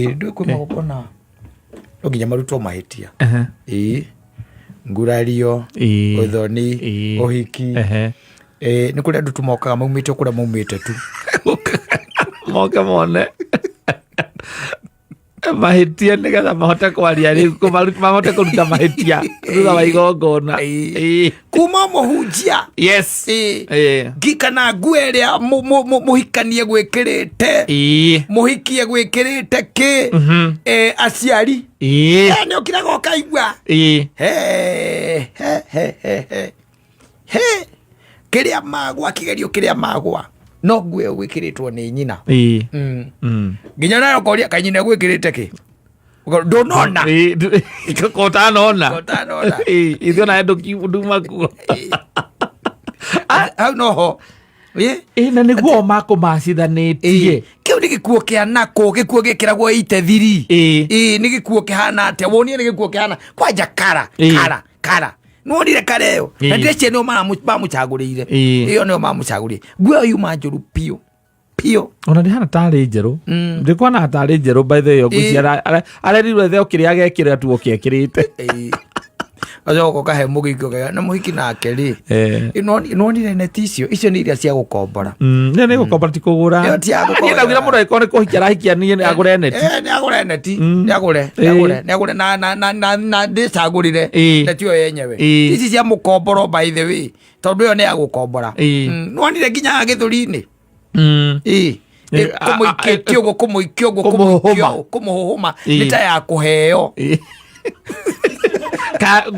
Ĩĩ, ndũĩ kwĩ magongona no nginya marutwo mahĩtia. Ehe. Ĩĩ, ngurario, ũthoni, ũhiki. Ĩĩ, nĩ kũrĩ andũ tu mokaga maumĩte o kũrĩa maumĩte tu. Moke mone mahĩtia nĩgetha mahote kwaria rĩu, mahote kũruta mahĩtia thutha wa igongona. Kuma mũhunjia. Ngi kana nguo ĩrĩa mũhikanie gwĩkĩrĩte, mũhikie gwĩkĩrĩte kĩ. Aciari. Nĩ ũkiraga ũkaigua. He, he, he, he, he. He, kĩrĩa magwa, kĩgerio kĩrĩa magwa no nguo ĩyo gwĩkĩrĩtwo nĩ nyina. Nginya nayo ũkoria kaĩ nyina gwĩkĩrĩte kĩ? Ndũnona. Kotanona. Kotanona. Ithuĩ onawe nduma kuo. Hau noho. Ĩ, na nĩguo makũmacithanĩtie. Kĩu nĩ gĩkuo kĩa nako, gĩkuo gĩkĩragwo itethiri. Ĩ, nĩ gĩkuo kĩhana atĩa? Wonie nĩ gĩkuo kĩhana kwanja kara. Kara kara nĩwonire kara ĩyo? Na ndĩreciria nĩo mamũcagũrĩire. Ĩyo nĩo mamũcagũrĩire, nguo ĩyo yuma njũru biũ biũ. Ona ndĩhana tarĩ njerũ. Ndĩkuona tarĩ njerũ, by the way. Ngwĩciria arerirwo ethe o kĩrĩa agekĩra tu o kĩekĩrĩte. Gacoka ũkahe mũgĩki, ũkaiga na mũhiki nake rĩ. Nĩwonire neti icio? Icio nĩ iria cia gũkombora. Nĩ nĩ gũkombora, ti kũgũra. Ĩyo ti ya gũkombora. Niĩ ndaugire mũndũ angĩkorwo nĩ kũhikia arahikia, niĩ nĩ agũre neti. Nĩ agũre neti. Nĩ agũre, nĩ agũre, nĩ agũre na ndĩcagũrĩre neti ĩyo yenyewe. Ici cia mũkomboro, by the way, tondũ ĩyo nĩ ya gũkombora. Nĩwonire nginya gĩthũri-inĩ? Ĩĩ. Kũmũikĩtie ũguo, kũmũikia ũguo, Kũmũhũhũma. kũmũikia ũguo, kũmũhũhũma. Nĩ ta ya kũheo.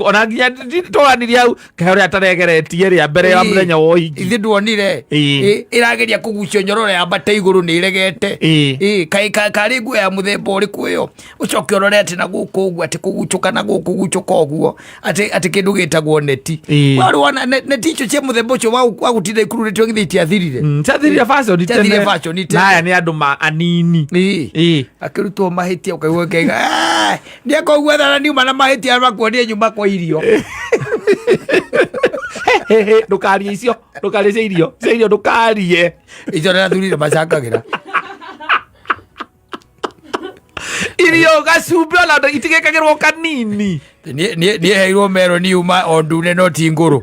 Ona nginya tũranirie hau kaĩ ũrĩa ataregeretie rĩa mbere ya mũthenya wa ũhiki. Ithuĩ nduonire? Ĩrageria kũgucio nyororo yambate igũrũ, nĩ ĩregete. Kaĩ karĩ nguo ya mũthemba ũrĩkũ ĩyo? Ũcoke ũrore atĩ na gũkũ ũguo, atĩ kũgucũka na gũkũ gucũka ũguo, atĩ kĩndũ gĩtagwo neti. Warĩ wona neti icio cia mũthemba ũcio wa gũtinda ikururĩtio githĩ itiathirire? Ciathirire fashion tene. Ciathirire fashion tene. Na aya nĩ andũ ma anini. Akĩrutwo mahĩtia, ũkaigua ũkaiga nĩakoigua thara niuma na mahĩtia makuonie nyuma kwa irio. He, he, ndũkarie icio, ndũkarie cia irio, cia irio ndũkarie. Icio nĩ athuri nĩ macangagĩra. Irio gacumbĩ ona itigĩkagĩrwo kanini. Niĩ heirwo meroni yuma o ndune no ti ngũrũ,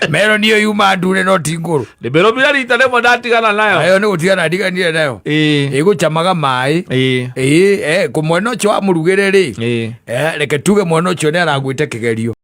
meroni ĩyo yuma ndune no ti ngũrũ. Ndĩmĩrũmire rita rĩmwe, ndatigana nayo. Nayo nĩ gũtigana ndiganire nayo. Ĩgũcamaga maĩ. Ĩĩ, kũ mwena ũcio wa mũrugĩre rĩ, reke tuge mwena ũcio nĩ aragwĩte kĩgerio.